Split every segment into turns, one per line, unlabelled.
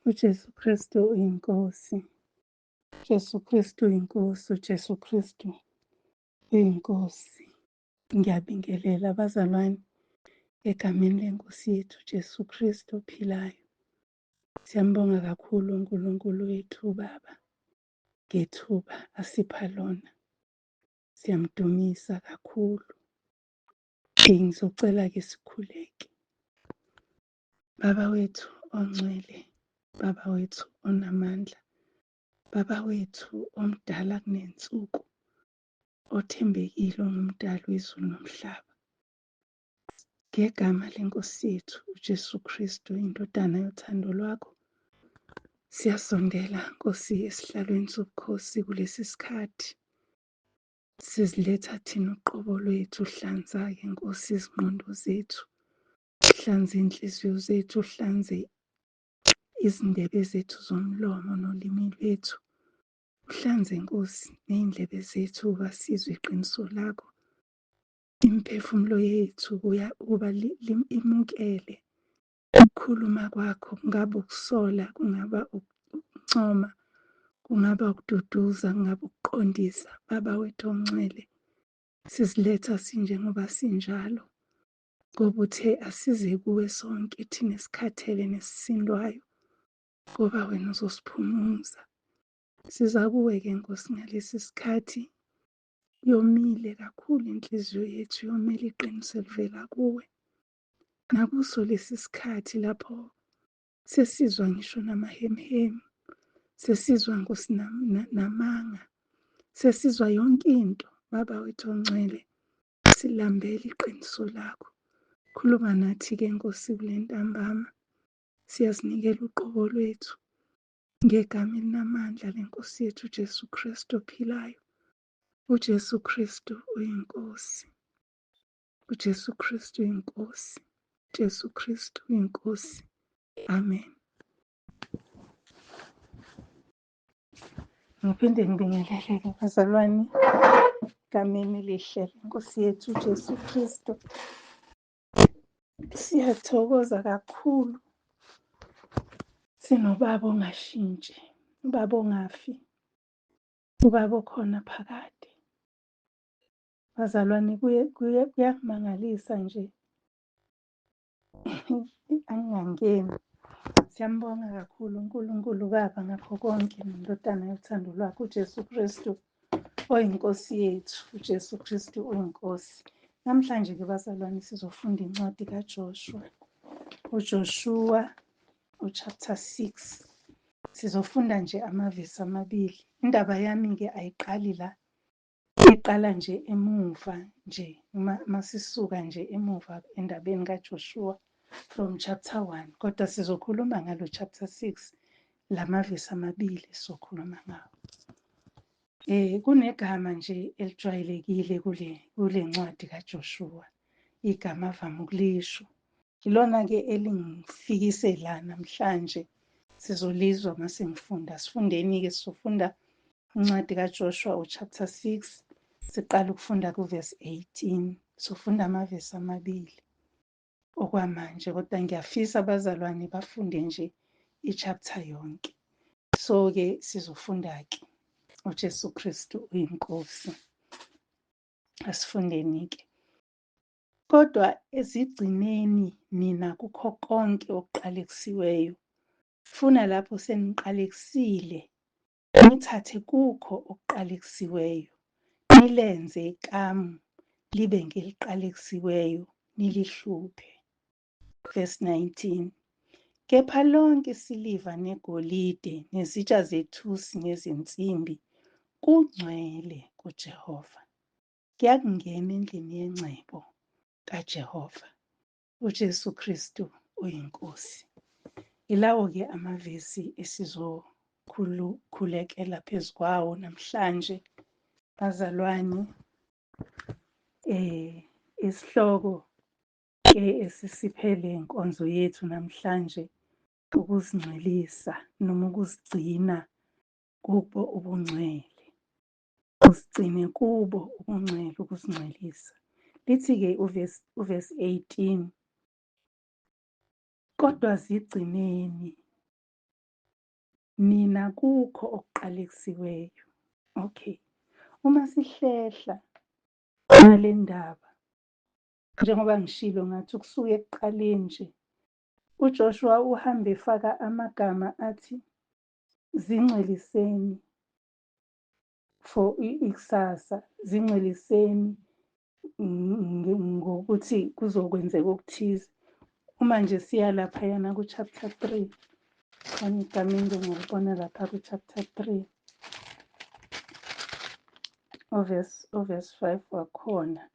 UJesu Kristu uyiNkosi. Jesu Kristu uyiNkosi, uJesu Kristu uyiNkosi. Ngiyabingelela abazalwane egameni lenkosi yethu Jesu Kristu ophilayo. Siyambonga kakhulu uNkulunkulu wethu Baba ngethuba asipha lona. Siyamdumisa kakhulu. Ngizocela-ke sikhuleke. Baba wethu ongcwele, Baba wethu onamandla, Baba wethu omdala kunensuku, othembekile ongumdali wezulu nomhlaba. Ngegama lenkosi yethu uJesu Kristu, indodana yothando lwakho, siyasondela Nkosi esihlalweni sobukhosi kulesi sikhathi. Siziletha thina uqobo lwethu, hlanza-ke Nkosi izingqondo zethu, hlanze inhliziyo zethu, hlanze izindebe zethu zomlomo nolimi lwethu. Uhlanze Nkosi ney'ndlebe zethu ukuba sizwe iqiniso lakho. Imiphefumulo yethu ukuba imukele ukukhuluma kwakho, kungaba ukusola, kungaba ukuncoma, kungaba ukududuza, kungaba ukuqondisa. Baba wethu ongcwele, siziletha sinjengoba sinjalo, ngoba uthe asize kuwe sonke thina esikhathele nesisindwayo, ngoba wena uzosiphumuza. Siza kuwe-ke Nkosi ngalesi sikhathi, yomile kakhulu inhliziyo yethu, yomile iqiniso elivela kuwe. Nakuso lesi sikhathi lapho sesizwa ngisho namahemuhemu, sesizwa Nkosi namanga, sesizwa yonke into. Baba wethu ongcwele, silambele iqiniso lakho. Khuluma nathi-ke Nkosi kule ntambama, siyazinikela uqobo lwethu ngegama elinamandla lenkosi yethu uJesu Kristu ophilayo. uJesu Kristu uyiNkosi. uJesu Kristu uyiNkosi. Jesu Kristu uyiNkosi. Amen. Ngiphinde ngibingelele-ke bazalwane egameni elihle lenkosi yethu uJesu Kristu. Siyathokoza kakhulu sinobaba ongashintshi, ubaba ongafi, ubaba okhona phakade. Bazalwane kuye kuye kuyakumangalisa nje angingangeni. Siyambonga kakhulu uNkulunkulu Baba ngakho konke nendodana yothando lwakhe uJesu Kristu oyiNkosi yethu. uJesu Kristu uyiNkosi. Namhlanje ke bazalwane sizofunda incwadi kaJoshua. UJoshua uchapter 6. Sizofunda nje amavesi amabili. Indaba yami ke ayiqali la iqala nje emuva nje masisuka nje emuva endabeni kaJoshua from chapter 1 kodwa sizokhuluma ngalo chapter 6 lamavesi amabili sizokhuluma ngawo. Kunegama nje elijwayelekile kule ncwadi kaJoshua, igama avame ukulisho. Ilona-ke elingifikise la namhlanje, sizolizwa uma sengifunda. Sifundeni-ke, sizofunda incwadi kaJoshua uchapter 6, siqala ukufunda kuvesi 18. Sofunda amavesi amabili okwamanje, kodwa ngiyafisa abazalwane bafunde nje i-chapter yonke. So-ke sizofunda-ke uJesu Kristu uyiNkosi. Asifundeni-ke. Kodwa ezigcineni nina kukho konke okuqalekisiweyo, funa lapho seniqalekisile, nithathe kukho okuqalekisiweyo, nilenze ikamu libe ngeliqalekisiweyo, nilihluphe. Verse 19. Kepha lonke isiliva negolide nezitsha zethusi nezinsimbi kungcwele kuJehova. Kuyakungena endlini yengcebo kaJehova. uJesu Kristu uyiNkosi. Ilawo-ke amavesi esizokhulekela phezu kwawo namhlanje bazalwane. Isihloko ke esisiphe le nkonzo yethu namhlanje ukuzingcwelisa noma ukuzigcina kubo ubungcwele. Usigcine kubo ubungcwele, ukuzingcwelisa. Lithi-ke uvesi 18, kodwa zigcineni nina kukho okuqalekisiweyo. Okay, uma sihlehla ngale ndaba, njengoba ngishilo ngathi ukusuka ekuqaleni nje, uJoshua uhambe efaka amagama athi zingcweliseni for ikusasa, zingcweliseni ngokuthi kuzokwenzeka okuthize. Uma nje siya laphayana ku-chapter 3, khona igama engingolibona lapha ku-chapter 3, uverse 5 wakhona.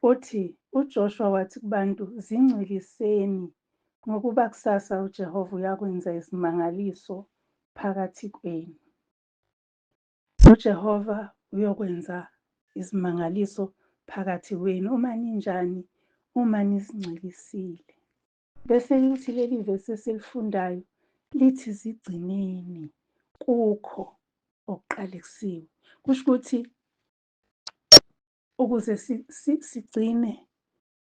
Uthi uJoshua wathi kubantu, zingcweliseni ngokuba kusasa uJehova uyakwenza izimangaliso phakathi kwenu. UJehova uyokwenza izimangaliso phakathi kwenu uma ninjani, uma nizingcwelisile. Bese lithi leli vesi esilifundayo lithi zigcineni kukho okuqalekisiwe. Kusho ukuthi ukuze sigcine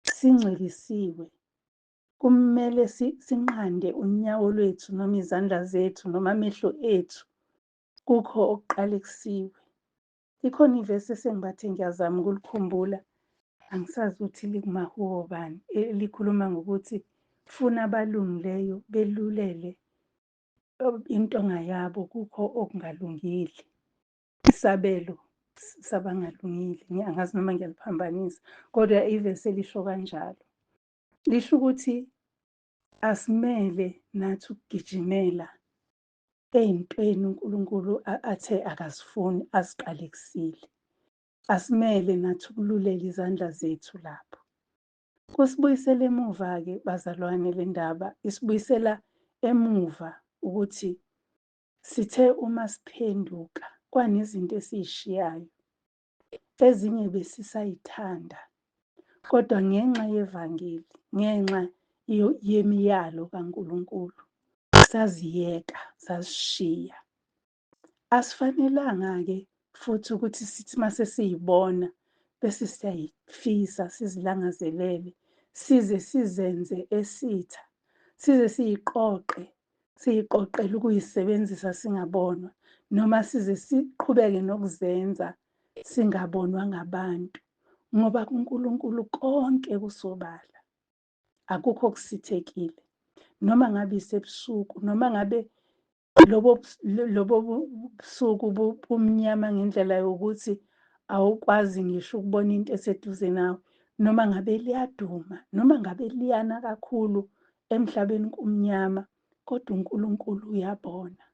singcwelisiwe kumele sinqande unyawo lwethu noma izandla zethu noma amehlo ethu kukho okuqalekisiwe. Ikhona ivesi esengibathe ngiyazama ukulikhumbula, angisazi ukuthi likumahubo bani, likhuluma ngokuthi funa abalungileyo belulele intonga yabo kukho okungalungile. Isabelo sabangalungile, angazi noma ngiyaliphambanisa, kodwa ivesi elisho kanjalo. Lisho ukuthi asimele nathi ukugijimela ey'ntweni uNkulunkulu athe akazifuni, aziqalekisile. Asimele nathi ukululela izandla zethu lapho. Kusibuyisela emuva-ke bazalwane le ndaba, isibuyisela emuva ukuthi sithe uma siphenduka kwanezinto esiyishiyayo, ezinye besisayithanda, kodwa ngenxa yevangeli, ngenxa yemiyalo kaNkulunkulu, saziyeka, sazishiya. Asifanelanga-ke futhi ukuthi sithi mase siyibona bese siyayifisa, sizilangazelele, size sizenze esitha, size siyiqoqe, siyiqoqele ukuyisebenzisa singabonwa, noma size siqhubeke nokuzenza singabonwa ngabantu, ngoba kuNkulunkulu konke kusobala, akukho okusithekile. Noma ngabe isebusuku, noma ngabe lobo busuku bumnyama ngendlela yokuthi awukwazi ngisho ukubona into eseduze nawe, noma ngabe liyaduma, noma ngabe liyana kakhulu emhlabeni kumnyama, kodwa uNkulunkulu uyabona.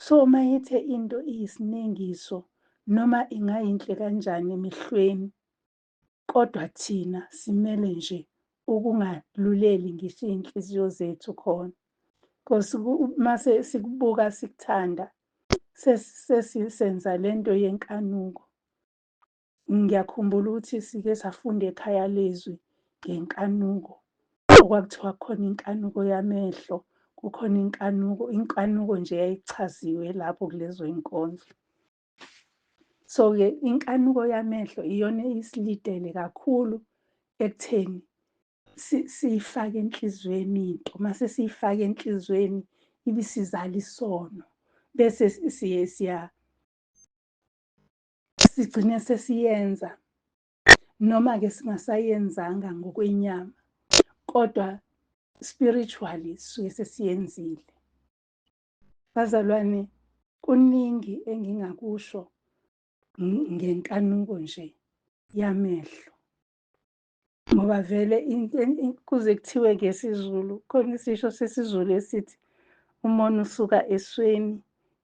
So uma ethe into iyisinengiso, noma ingayinhle kanjani emehlweni, kodwa thina simele nje ukungaluleli ngisho iy'nhliziyo zethu khona. Because mase sikubuka sikuthanda, sesisenza lento yenkanuko. Ngiyakhumbula ukuthi sike safunda ekhaya lezwi ngenkanuko, okwakuthiwa kukhona inkanuko yamehlo, kukhona inkanuko, inkanuko nje yayichaziwe lapho kulezo y'nkondlo. So-ke inkanuko yamehlo iyona eyisilidele kakhulu ekutheni siyifake enhliziyweni into, mase siyifake enhliziyweni ibisizala isono, bese siye sigcine sesiyenza, noma-ke singasayenzanga ngokwenyama, kodwa spiritually sisuke sesiyenzile. Bazalwane, kuningi engingakusho ngenkanuko nje yamehlo, ngoba vele kuze kuthiwe ngesiZulu, khona isisho sesiZulu esithi umona usuka esweni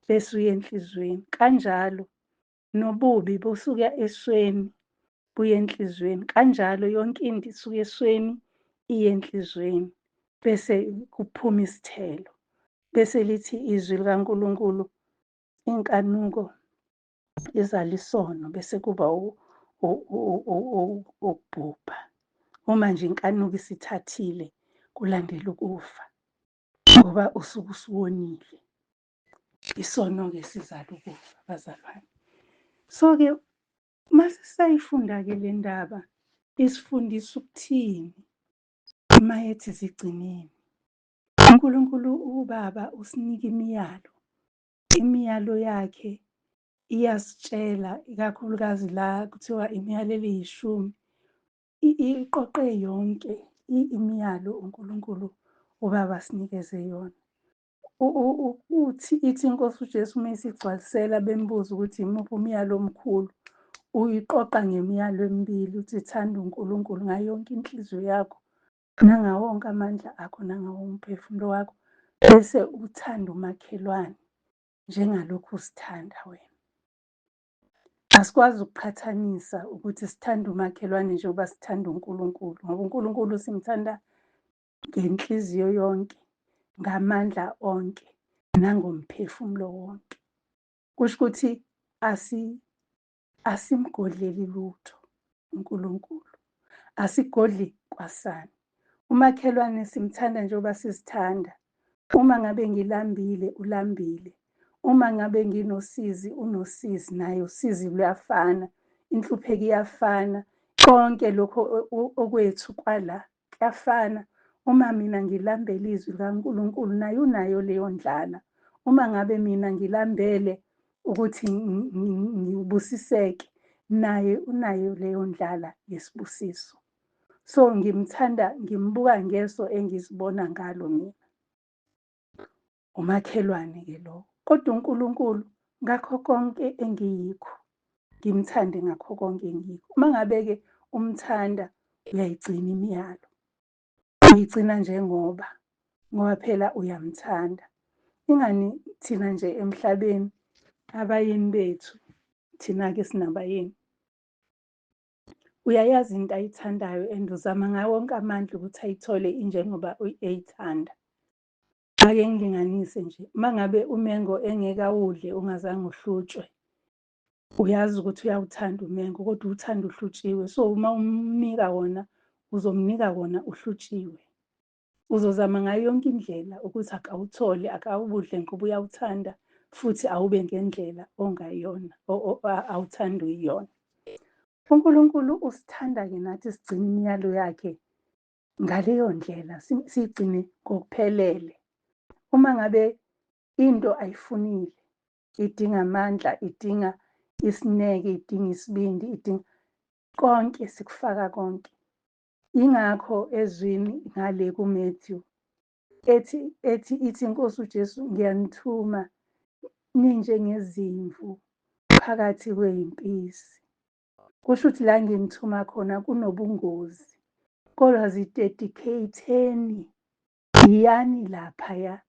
bese uya enhliziyweni. Kanjalo nobubi busuka esweni buye enhliziyweni, kanjalo yonke into isuka esweni iye enhliziyweni, bese kuphuma isithelo. Bese lithi izwi likaNkulunkulu, inkanuko izala isono, bese kuba ukubhubha. Uma nje inkanuko isithathile, kulandela ukufa, ngoba usuke usuwonile. Isono-ke sizala ukufa, bazalwane. So-ke uma sisayifunda-ke le ndaba, isifundisa ukuthini uma ethi zigcineni? UNkulunkulu uBaba usinika imiyalo. Imiyalo yakhe iyasitshela, ikakhulukazi la kuthiwa imiyalo eliyishumi, iqoqe yonke imiyalo uNkulunkulu uBaba asinikeze yona. Uthi ithi iNkosi uJesu uma isigcwalisela bembuza ukuthi imuphi umyalo omkhulu, uyiqoqa ngemiyalo emibili, uthi thanda uNkulunkulu ngayo yonke inhliziyo yakho, nangawo wonke amandla akho, nangawo umphefumulo wakho, bese uthanda umakhelwane njengalokhu usithanda wena. Asikwazi ukuqhathanisa ukuthi sithanda umakhelwane njengoba sithanda uNkulunkulu, ngoba uNkulunkulu simthanda ngenhliziyo yonke, ngamandla onke, nangomphefumulo wonke. Kusho ukuthi asimgodleli lutho uNkulunkulu, asigodli kwasani. Umakhelwane simthanda njengoba sizithanda. Uma ngabe ngilambile, ulambile. Uma ngabe nginosizi, unosizi, naye usizi luyafana, inhlupheko iyafana, konke lokho okwethu kwala kuyafana. Uma mina ngilambele izwi likaNkulunkulu, naye unayo leyo ndlala. Uma ngabe mina ngilambele ukuthi ngibusiseke, naye unayo leyo ndlala yesibusiso. So ngimthanda, ngimbuka ngeso engizibona ngalo mina. Umakhelwane-ke lowo. Kodwa uNkulunkulu ngakho konke engiyikho, ngimthande ngakho konke engiyikho. Uma ngabe-ke umthanda, uyayigcina imiyalo. Uyigcina njengoba, ngoba phela uyamthanda. Ingani thina nje emhlabeni, abayeni bethu, thina-ke sinabayeni, uyayazi into ayithandayo and uzama ngawo wonke amandla ukuthi ayithole injengoba eyithanda. Ake ngilinganise nje, uma ngabe umengo engeke awudle ungazange uhlutshwe, uyazi ukuthi uyawuthanda umengo kodwa uwuthanda uhlutshiwe. So uma umnika wona, uzomnika wona uhlutshiwe. Uzozama ngayo yonke indlela ukuthi akawuthole, akawudle ngoba uyawuthanda, futhi awube ngendlela ongayona, awuthanda uyiyona. UNkulunkulu usithanda-ke nathi sigcine imiyalo yakhe ngaleyo ndlela, siyigcine ngokuphelele. Uma ngabe into ayifunile, idinga amandla, idinga isineke, idinga isibindi, idinga konke, sikufaka konke. Ingakho ezwini ngale kuMatthew ethi ithi iNkosi uJesu, ngiyanithuma ninjengezimvu phakathi kwezimpisi. Kusho ukuthi la nginithuma khona kunobungozi, kodwa zidedicate-eni, yiyani laphaya,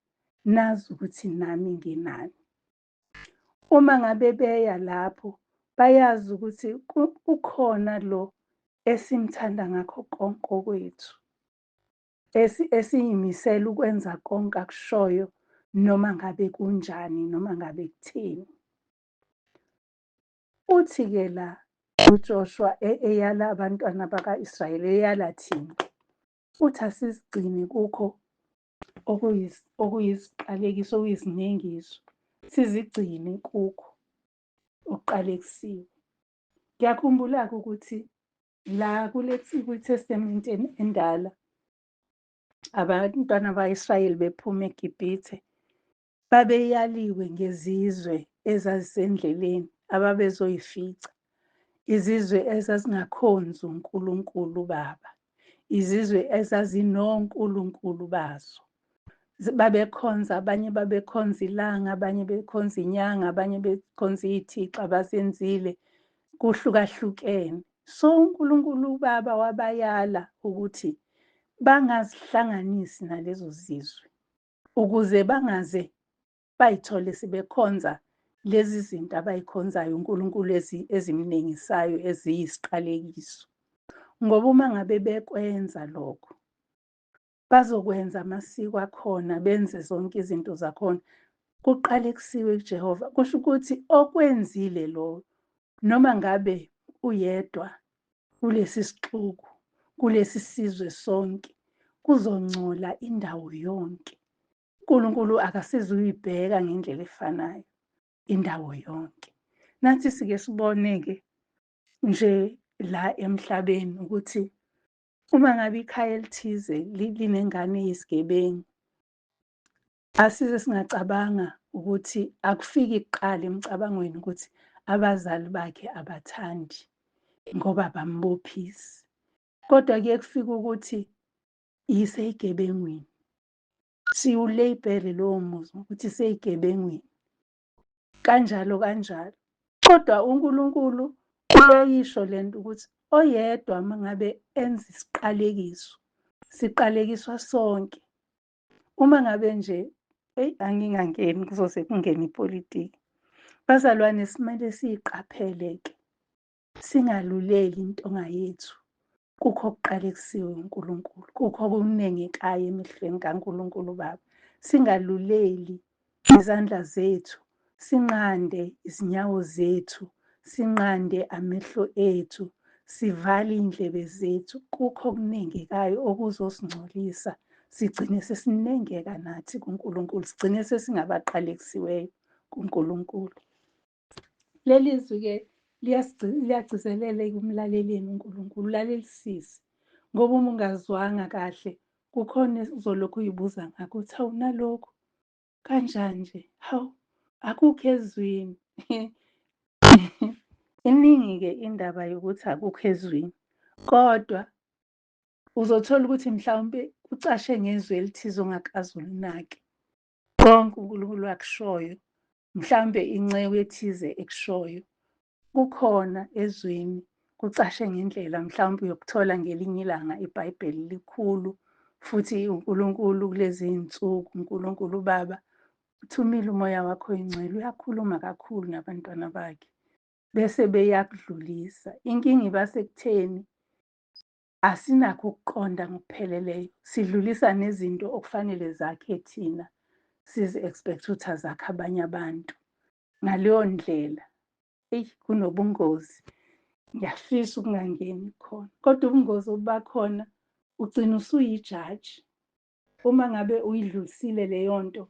nazi ukuthi nami nginani. Uma ngabe beya lapho, bayazi ukuthi ukhona lo esimthanda ngakho konke okwethu, esiyimisela ukwenza konke akushoyo, noma ngabe kunjani, noma ngabe kuthini. Uthi-ke la uJoshua eyala abantwana baka-Israyeli, eyala thina, uthi asizigcine kukho okuyisiqalekiso, okuyisinengiso, sizigcine kukho okuqalekisiwe. Ngiyakhumbula-ke ukuthi la kwiTestamente endala, abantwana ba-Israyeli bephuma eGibhithe, babeyaliwe ngezizwe ezazisendleleni ababezoyifica, izizwe ezazingakhonzi uNkulunkulu Baba, izizwe ezazinonkulunkulu bazo. Babekhonza, abanye babekhonza ilanga, abanye bekhonza inyanga, abanye bekhonza iy'thixo abazenzile, kuhlukahlukene. So uNkulunkulu uBaba wabayala ukuthi bangazihlanganisi nalezo zizwe, ukuze bangaze bayithole sebekhonza lezi zinto abayikhonzayo uNkulunkulu ezimnengisayo, eziyisiqalekiso. Ngoba uma ngabe bekwenza lokho, bazokwenza amasiko akhona, benze zonke izinto zakhona, kuqalekisiwe kuJehova. Kusho ukuthi okwenzile lo, noma ngabe uyedwa kulesi sixuku, kulesi sizwe sonke, kuzongcola indawo yonke. uNkulunkulu akasizuyibheka ngendlela efanayo indawo yonke. Nathi sike sibone-ke nje la emhlabeni ukuthi uma ngabe ikhaya elithize linengane eyisigebengu, Asize singacabanga ukuthi akufiki kuqala emcabangweni ukuthi abazali bakhe abathandi ngoba bambophisi. Kodwa kuye kufike ukuthi iseyigebengwini. Siwuleyibhele lowo muzi ngokuthi seyigebengwini. Kanjalo kanjalo. Kodwa uNkulunkulu uyayisho lento ukuthi oyedwa uma ngabe enza isiqalekiso, siqalekiswa sonke. Uma ngabe nje, eyi angingangeni kuzoze kungene ipolitiki. Bazalwane, simele siyiqaphele-ke, singaluleli intonga yethu kukho okuqalekisiwe uNkulunkulu, kukho okunengekayo emehlweni kaNkulunkulu Baba. Singaluleli izandla zethu, sinqande izinyawo zethu, sinqande amehlo ethu, sivale iy'ndlebe zethu. Kukho okunengekayo okuzosingcolisa, sigcine sesinengeka nathi kuNkulunkulu, sigcine sesingabaqalekisiweyo kuNkulunkulu. Leli zwi-ke liyagcizelela ekumlaleleni uNkulunkulu, ulalelisise ngoba uma ungazwanga kahle kukhona uzolokhu uyibuza ngakho ukuthi hawu nalokhu kanjani nje, hawu akukho ezwini. Iningi-ke indaba yokuthi akukho ezwini, kodwa uzothola ukuthi mhlawumpe kucashe ngezwi elithize ongakaze ulinake. Konke uNkulunkulu akushoyo, mhlawumbe inceku ethize ekushoyo, kukhona ezwini, kucashe ngendlela mhlawumbe uyokuthola ngelinye ilanga. IBhayibheli likhulu futhi uNkulunkulu kulezi iy'nsuku, uNkulunkulu uBaba uthumile umoya wakhe oyingcwele, uyakhuluma kakhulu nabantwana bakhe bese beyakudlulisa. Inkinga iba sekutheni asinakho ukuqonda ngokupheleleyo, sidlulisa nezinto okufanele zakhe thina, sizi-expect ukuthi azakhe abanye abantu. Ngaleyo ndlela, eyi kunobungozi, ngiyafisa ukungangeni khona. Kodwa ubungozi obubakhona, ugcina usuyijaji. Uma ngabe uyidlulisile leyo nto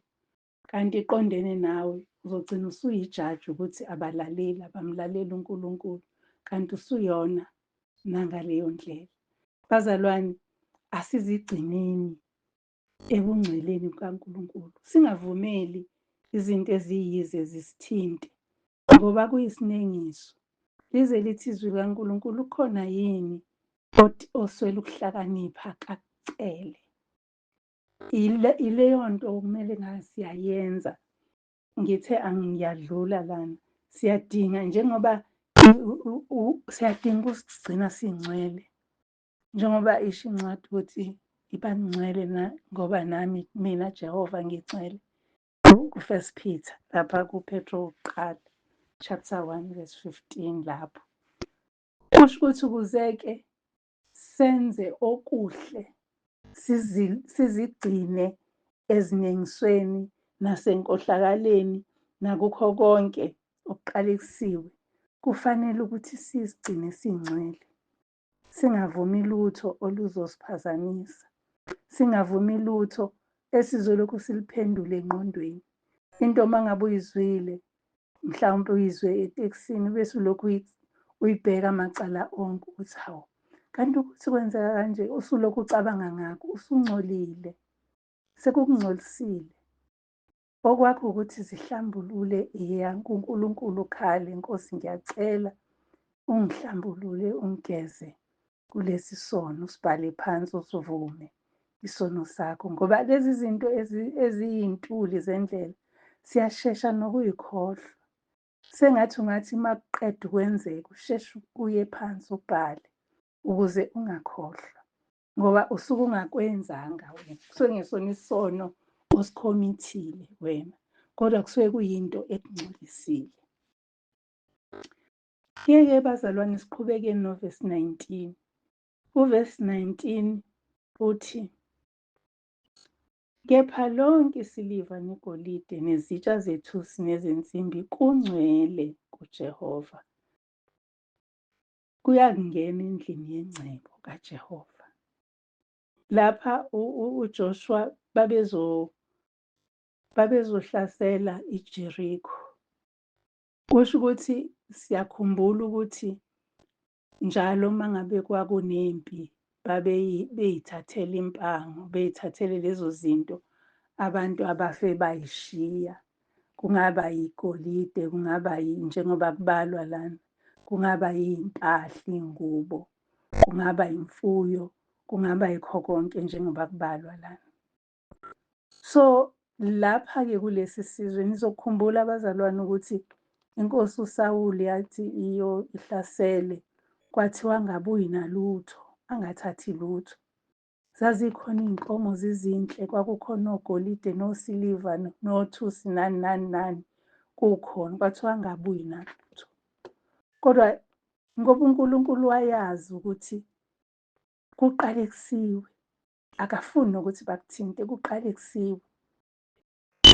kanti iqondene nawe, uzogcina usuyijaji ukuthi abalaleli, abamlaleli uNkulunkulu, kanti usuyona nangaleyo ndlela. Bazalwane, asizigcineni ebungcweleni bukaNkulunkulu, singavumeli izinto eziyize zisithinte ngoba kuyisinengiso. Lize lithi izwi likaNkulunkulu, ukhona yini oswele ukuhlakanipha akakucele. Ileyo nto okumele ngabe siyayenza. Ngithe angiyadlula lana. Siyadinga njengoba siyadinga ukusigcina singcwele. Njengoba isho incwadi ukuthi iba ngcwele na ngoba nami mina Jehova ngingcwele. Ku-First Peter lapha kuPetro wokuqala chapter 1 verse 15 lapho. Kusho ukuthi ukuze-ke senze okuhle, sizigcine ezinengisweni nasenkohlakaleni nakukho konke okuqalekisiwe, kufanele ukuthi sizigcine singcwele, singavumi lutho oluzosiphazamisa, singavumi lutho esizolokhu siliphendule engqondweni. Into uma ngabe uyizwile, mhlawumpe uyizwe etekisini bese ulokhu uyibheka amacala onke ukuthi hawu, kanti ukuthi kwenzeka kanje, usulokhu ucabanga ngakho, usungcolile, sekukungcolisile. Okwakho ukuthi zihlambulule, iya kuNkulunkulu ukhale, Nkosi ngiyacela ungihlambulule, ungigeze kulesi sono, usibhale phansi usivume isono sakho, ngoba lezi zinto eziyintuli zendlela siyashesha nokuyikhohlwa. Sengathi ungathi uma kuqeda ukwenzeka usheshe uye phansi ubhale ukuze ungakhohlwa, ngoba usuke ungakwenzanga wena, kusuke kungesona isono osikhomithile wena, kodwa kusuke kuyinto ekungcolisile. Ke-ke bazalwane siqhubekeni novesi 19. Uvesi 19 uthi, kepha lonke isiliva negolide nezitsha zethusi nezensimbi kungcwele kuJehova, kuyakungena endlini yengcebo kaJehova. Lapha uJoshua babezohlasela iJeriko. Kusho ukuthi siyakhumbula ukuthi njalo uma ngabe kwakunempi beyithathela impango, beyithathele lezo zinto abantu abafe bayishiya. Kungaba yigolide, kungaba njengoba kubalwa lana, kungaba yimpahla, iy'ngubo, kungaba imfuyo, kungaba yikho konke njengoba kubalwa lana. So lapha-ke kulesi sizwe nizokhumbula abazalwane ukuthi inkosi uSawuli yathi iyo ihlasele, kwathiwa angabuyi nalutho, angathathi lutho. Zazikhona iy'nkomo zizinhle, kwakukhona ogolide nosiliva nothusi nani nani nani kukhona, kwathiwa angabuyi nalutho. Kodwa ngoba uNkulunkulu wayazi ukuthi kuqalekisiwe, akafuni nokuthi bakuthinte, kuqalekisiwe.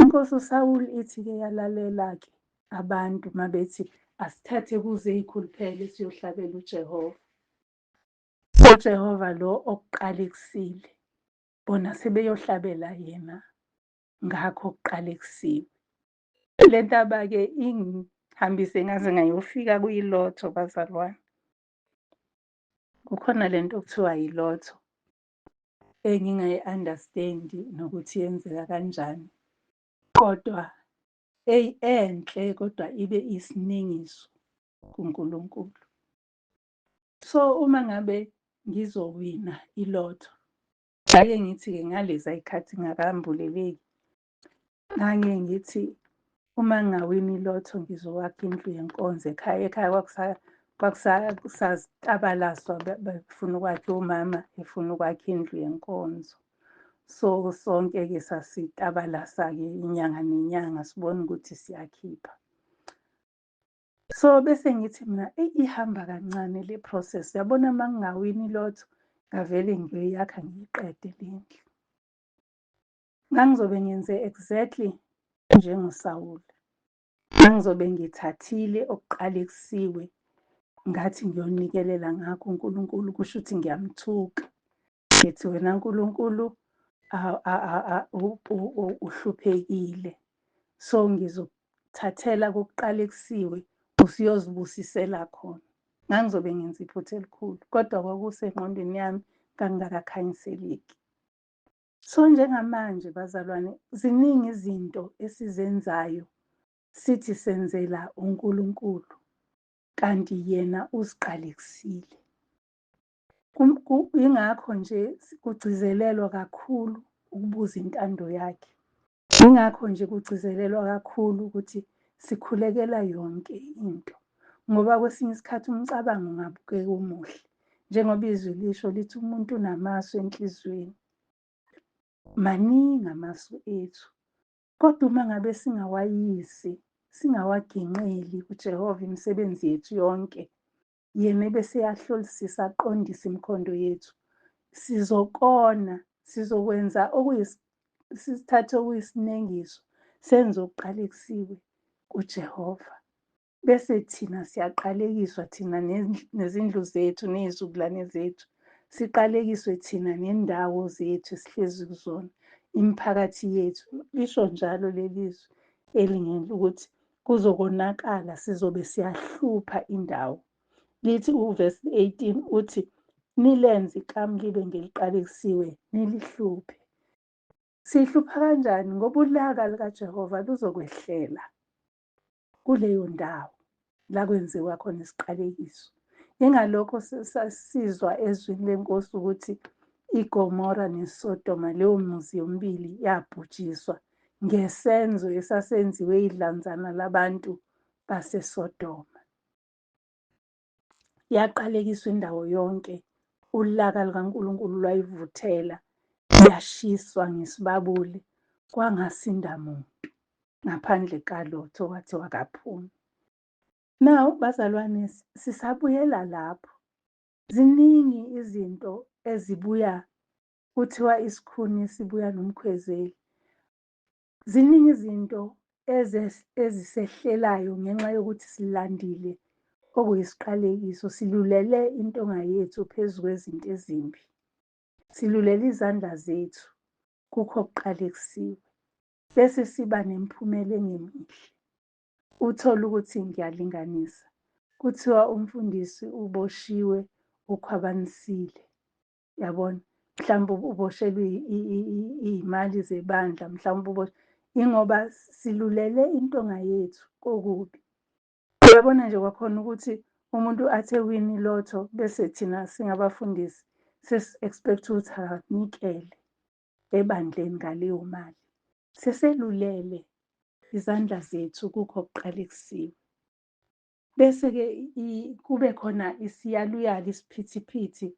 Inkosi uSawuli ithi-ke yalalela-ke abantu uma bethi asithathe kuze iy'khuluphele siyohlabela uJehova. UJehova lo okuqalekisile, bona sebeyohlabela yena ngakho okuqalekisiwe. Le ntaba-ke ingihambise ngaze ngayofika kuyilotho bazalwane. Kukhona le nto okuthiwa yilotho engingayi-understand-i nokuthi yenzeka kanjani, kodwa eyi enhle kodwa ibe isinengiso kuNkulunkulu. So uma ngabe ngizowina ilotho, ake ngithi-ke ngaleza y'khathi ngingakambuleleki, ngange ngithi uma ngingawina ilotho ngizowakha indlu yenkonzo ekhaya. Ekhaya kwakusazitabalaswa befuna ukwakha, umama efuna ukwakha indlu yenkonzo. So sonke-ke sasitabalasa-ke inyanga nenyanga sibone ukuthi siyakhipha. So bese ngithi mina eyi ihamba kancane le process, yabona uma ngingawini ilotho ngavele ngiyoyakha ngiyiqede le ndlu. Ngangizobe ngenze exactly njengoSawule. Ngangizobe ngithathile okuqalekisiwe ngathi ngiyonikelela ngakho uNkulunkulu, kusho ukuthi ngiyamthuka. Ngithi wena Nkulunkulu uhluphekile, so ngizokuthathela kokuqalekisiwe usuyozibusisela khona. Ngangizobe ngenza iphutha elikhulu, kodwa kwakusengqondweni yami, ngangingakakhanyiseleki. So njengamanje bazalwane, ziningi izinto esizenzayo sithi senzela uNkulunkulu, kanti yena uziqalekisile. Yingakho nje kugcizelelwa kakhulu ukubuza intando yakhe. Yingakho nje kugcizelelwa kakhulu ukuthi sikhulekela yonke into. Ngoba kwesinye isikhathi umcabango ungabukeka umuhle. Njengoba izwi lisho lithi umuntu unamasu enhliziyweni. Maningi amasu ethu. Kodwa uma ngabe singawayisi, singawaginqeli kuJehova imisebenzi yethu yonke, yena ebese eyahlolisisa aqondise imikhondo yethu, sizokona, sizokwenza sithathe okuyisinengiso, senze okuqalekisiwe kuJehova. Bese thina siyaqalekiswa thina nezindlu zethu ney'zukulwane zethu, siqalekiswe thina nendawo zethu esihlezi kuzona, imiphakathi yethu. Lisho njalo leli zwi elingenhla ukuthi kuzokonakala, sizobe siyahlupha indawo. Lithi uvesi 18 uthi nilenze ikamu libe ngeliqalekisiwe, nilihluphe. Sihlupha kanjani? Ngoba ulaka lukaJehova luzokwehlela kuleyo ndawo la kwenziwa khona isiqalekiso. Ingalokho sasizwa ezwini lenkosi ukuthi iGomora neSodoma, leyo muzi yomibili yabhujiswa ngesenzo esasenziwe idlanzana labantu baseSodoma. Yaqalekiswa indawo yonke, ulaka lukaNkulunkulu lwayivuthela, yashiswa ngesibabule, kwangasinda muntu ngaphandle kaLotho kwathiwa akaphume. Now bazalwane, sisabuyela lapho. Ziningi izinto ezibuya, kuthiwa isikhuni sibuya nomkhwezeli. Ziningi izinto ezisehlelayo ngenxa yokuthi silandile okuyisiqalekiso, silulele intonga yethu phezu kwezinto ezimbi. Silulele izandla zethu kukho okuqalekisiwe. Bese siba nemiphumela engemihle. Uthole ukuthi ngiyalinganisa. Kuthiwa umfundisi uboshiwe, ukhwabanisile. Yabona? Mhlawumbe uboshelwe iy'mali zebandla, mhlawumbe ingoba silulele intonga yethu kokubi. Uyabona nje kwakhona ukuthi umuntu athi ewina i-lotto bese thina singabafundisi sesi-expect ukuthi akanikele ebandleni ngaleyo mali. Seselulele izandla zethu kukho okuqalekisiwe. Bese-ke kube khona isiyaluyalu, isiphithiphithi,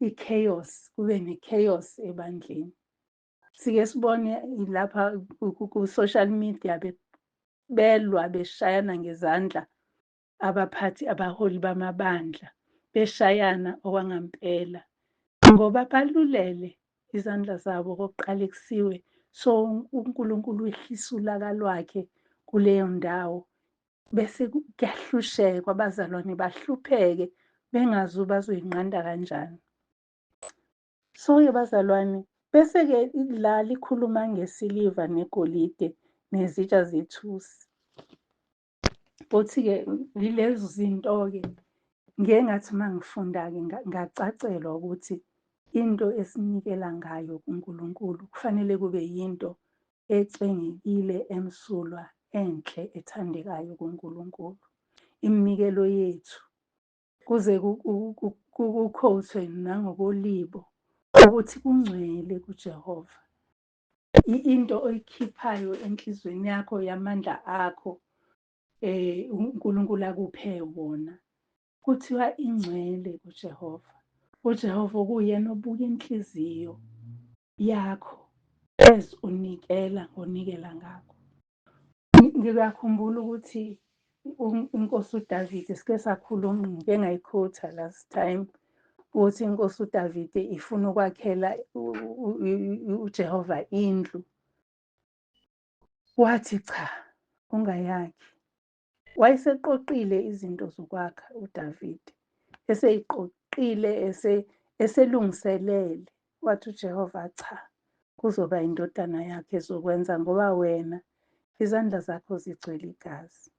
i-chaos, kube ne-chaos ebandleni. Sike sibone lapha ku-social media belwa beshayana ngezandla abaphathi, abaholi bamabandla, beshayana okwangampela ngoba balulele izandla zabo kokuqalekisiwe. So uNkulunkulu wehlisa ulaka lwakhe kuleyo ndawo, bese kuyahlushekwa, abazalwane bahlupheke bengazi bazoyinqanda kanjani. So-ke bazalwane, bese-ke la likhuluma ngesiliva negolide nezitsha zethusi. Futhi-ke yilezo zinto-ke ngike ngathi uma ngifunda-ke ngacacelwa ukuthi into esinikela ngayo kuNkulunkulu kufanele kube yinto ecwengekile, emsulwa, enhle, ethandekayo kuNkulunkulu. Iminikelo yethu kuze kukhowuthwe nangokolibo ukuthi kungcwele kuJehova. Into oyikhiphayo enhliziyweni yakho yamandla akho, uNkulunkulu akuphe wona, kuthiwa ingcwele kuJehova. uJehova kuyena obuka inhliziyo yakho as unikela ngonikela ngakho. Ngiyakhumbula ukuthi inkosi uDavide, sike sakhuluma, ngike ngayikhotha last time, ukuthi inkosi uDavide ifuna ukwakhela uJehova indlu. Wathi cha, ungayakhi. Wayeseqoqile izinto zokwakha uDavide, eseyiqoqile, eselungiselele. Wathi uJehova cha, kuzoba indodana yakhe ezokwenza ngoba wena izandla zakho zigcwele igazi.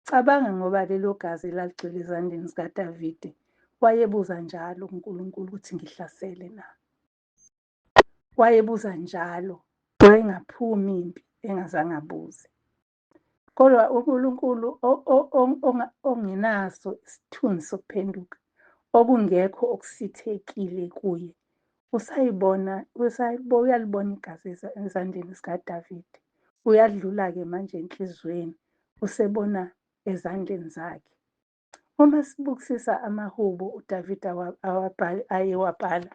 Cabanga ngoba lelo gazi laligcwele ezandleni zikaDavide, wayebuza njalo kuNkulunkulu ukuthi ngihlasele na. Wayebuza njalo, wayengaphumi impi engazange abuze. Kodwa uNkulunkulu ongenaso isithunzi sokuphenduka, okungekho okusithekile kuye, usayibona, uyalibona igazi ezandleni zikaDavide. Uyadlula-ke manje enhliziyweni, usebona ezandleni zakhe. Uma sibukisisa amahubo uDavide ayewabhala,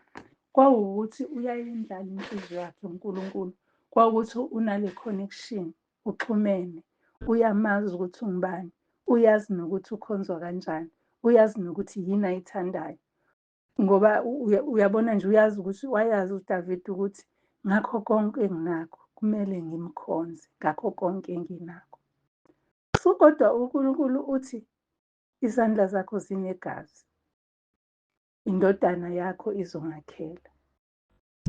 kwawukuthi uyayendlala inhliziyo yakhe uNkulunkulu, kwawukuthi unale connection, uxhumene, uyamazi ukuthi ungubani, uyazi nokuthi ukhonzwa kanjani, uyazi nokuthi yini ayithandayo. Ngoba uyabona nje, uyazi ukuthi wayazi uDavide ukuthi ngakho konke enginakho kumele ngimkhonze, ngakho konke enginakho. So kodwa uNkulunkulu uthi izandla zakho zinegazi, indodana yakho izongakhela.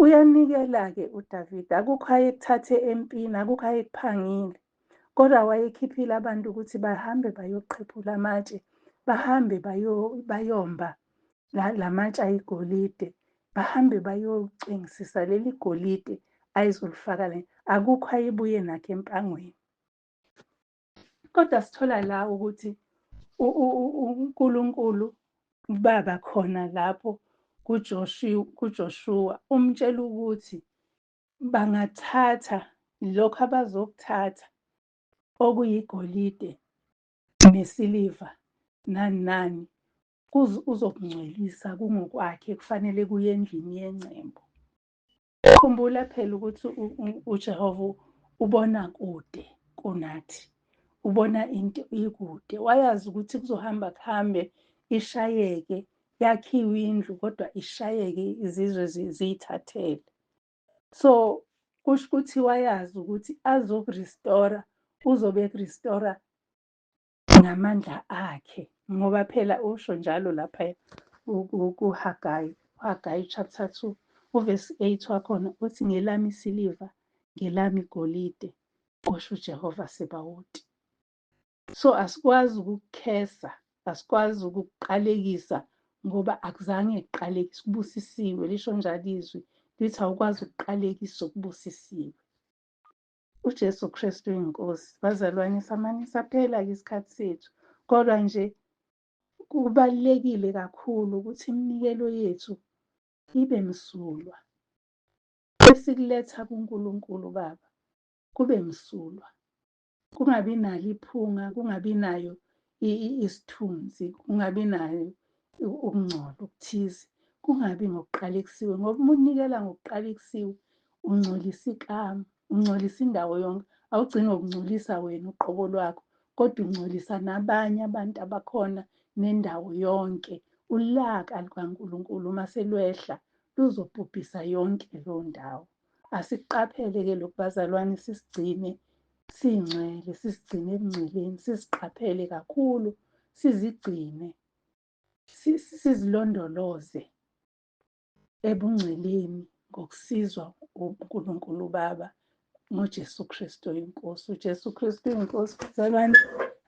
Uyanikela-ke uDavide, akukho ayekuthathe empini, akukho ayekuphangile, kodwa wayekhiphile abantu ukuthi bahambe bayoqhephula amatshe, bahambe bayomba lamatshe ayigolide, bahambe bayocwengisisa leli golide ayizolifaka le, akukho ayebuye nakho empangweni. Kodwa sithola la ukuthi uNkulunkulu baba khona lapho kuJoshua umtshela ukuthi bangathatha lokho abazokuthatha okuyigolide nesiliva nani nani, uzokungcwelisa kungokwakhe, kufanele kuye endlini yengcebo. Khumbula phela ukuthi uJehova ubona kude kunathi, ubona into ikude. Wayazi ukuthi kuzohamba kuhambe ishayeke, yakhiwe indlu kodwa ishayeke izizwe ziyithathele. So kusho ukuthi wayazi ukuthi azokurestore, uzobe ekurestore ngamandla akhe, ngoba phela usho njalo lapha kuHagayi, uHagayi chapter 2 uverse 8 wakhona uthi ngelami isiliva, ngelami igolide, kusho uJehova Sebawoti. So asikwazi ukukukhesa, asikwazi ukukuqalekisa ngoba akuzange kuqalekiswe, kubusisiwe, lisho njalo izwi, Lithi awukwazi ukuqalekisa okubusisiwe. UJesu Kristu uyinkosi. Bazalwane, samane saphela-ke isikhathi sethu, kodwa nje kubalulekile kakhulu ukuthi iminikelo yethu ibe msulwa. Esikuletha kuNkulunkulu Baba kube msulwa, kungabi nalo iphunga, kungabi nayo isithunzi, kungabi nayo ukungcola okuthize, kungabi ngokuqalekisiwe, ngoba uma unikela ngokuqalekisiwe ungcolisa ikamu, ungcolisa indawo yonke. Awugcini ngokungcolisa wena uqobo lwakho, kodwa ungcolisa nabanye abantu abakhona nendawo yonke. Ulaka lukaNkulunkulu uma selwehla luzobhubhisa yonke leyo ndawo. Asiqaphele-ke lokhu bazalwane, sisigcine singcwele, sisigcine ebungcweleni, sisiqaphele kakhulu, sizigcine, sizilondoloze ebungcweleni ngokusizwa uNkulunkulu Baba ngoJesu Kristu inkosi. UJesu Kristu inkosi bazalwane,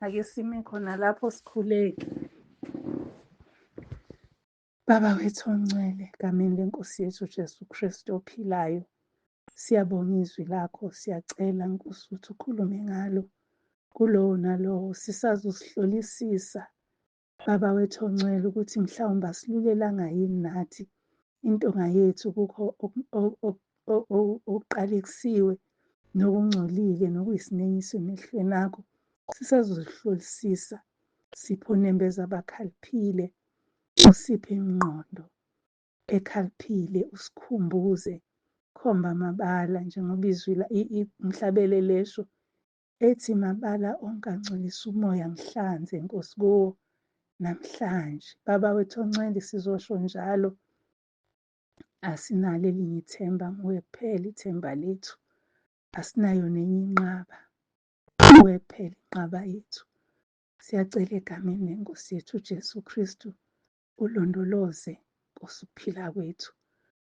ake sime khona lapho sikhuleke. Baba wethu ongcwele, egameni lenkosi yethu uJesu Kristu ophilayo, siyabonga izwi lakho, siyacela Nkosi ukuthi ukhulume ngalo kulowo nalowo, sisazosihlolisisa Baba wethu ongcwele ukuthi mhlawumbe asilulelanga yini nathi intonga yethu kukho okuqalekisiwe nokungcolile nokuyisinengiso emehlweni akho. Sisazozihlolisisa, siphe onembeza abakhaliphile, usiphe ingqondo ekhaliphile, usikhumbuze, khomba amabala njengoba izwi umhlabeleli esho ethi mabala onke angcolisa umoya ngihlanze Nkosi kuwo namhlanje. Baba wethu ongcwele, sizosho njalo, asinalo elinye ithemba, nguwe kuphela ithemba lethu, asinayo nenye inqaba, nguwe kuphela inqaba yethu. Siyacela egameni lenkosi yethu uJesu Kristu, ulondoloze Nkosi ukuphila kwethu.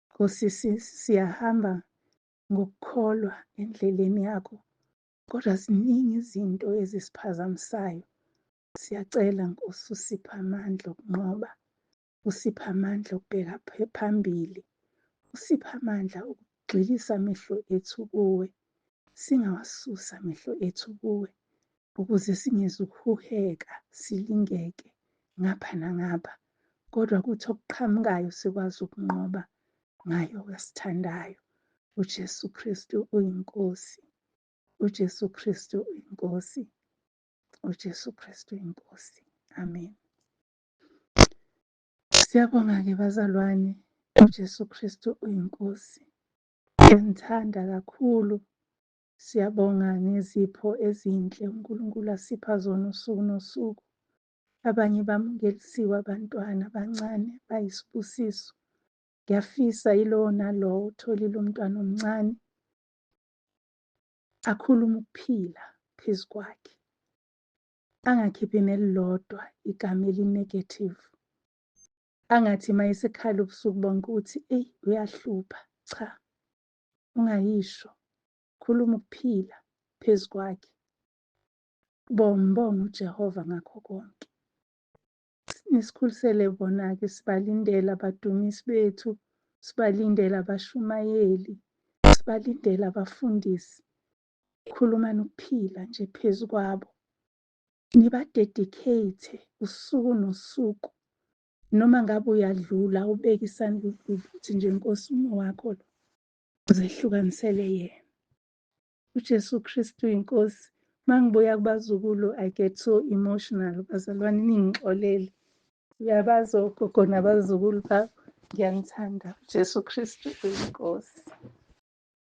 Nkosi, siyahamba ngokukholwa endleleni yakho, kodwa ziningi izinto ezisiphazamisayo. Siyacela Nkosi usiphe amandla okunqoba, usiphe amandla okubheka phambili, usiphe amandla okugxilisa amehlo ethu kuwe, singawasusi amehlo ethu kuwe, ukuze singezukuhuheka silingeke ngapha nangapha, kodwa kuthi okuqhamukayo sikwazi ukunqoba ngayo osithandayo. uJesu Kristu uyinkosi, uJesu Kristu uyinkosi, uJesu Kristu uyinkosi. Amen. Siyabonga-ke bazalwane, uJesu Kristu uyinkosi. Ngiyanithanda kakhulu. Siyabonga ngezipho ezinhle uNkulunkulu asipha zona usuku nosuku. Abanye bamukelisiwe abantwana abancane bayisibusiso. Ngiyafisa yilowo nalowo utholile umntwana omncane akhulume ukuphila phezu kwakhe, angakhiphi nelilodwa igama eli-negative, angathi uma esekhala ubusuku bonke uthi eyi uyahlupha. Cha, ungayisho, khuluma ukuphila phezu kwakhe. Bombonga uJehova ngakho konke. Nisikhulisele bona-ke, sibalindele abadumisi bethu, sibalindele abashumayeli, sibalindele abafundisi. Khulumani ukuphila nje phezu kwabo, nibadedicate usuku nosuku. Noma ngabe uyadlula ubeke isandla uthi nje Nkosi wakho lo, uzehlukanisele yena. uJesu Kristu inkosi. Mangibuya kubazukulu I get so emotional bazalwane, ningixolele. Uyabazi ogogo nabazukulu babo, ngiyanithanda. uJesu Kristu uyinkosi.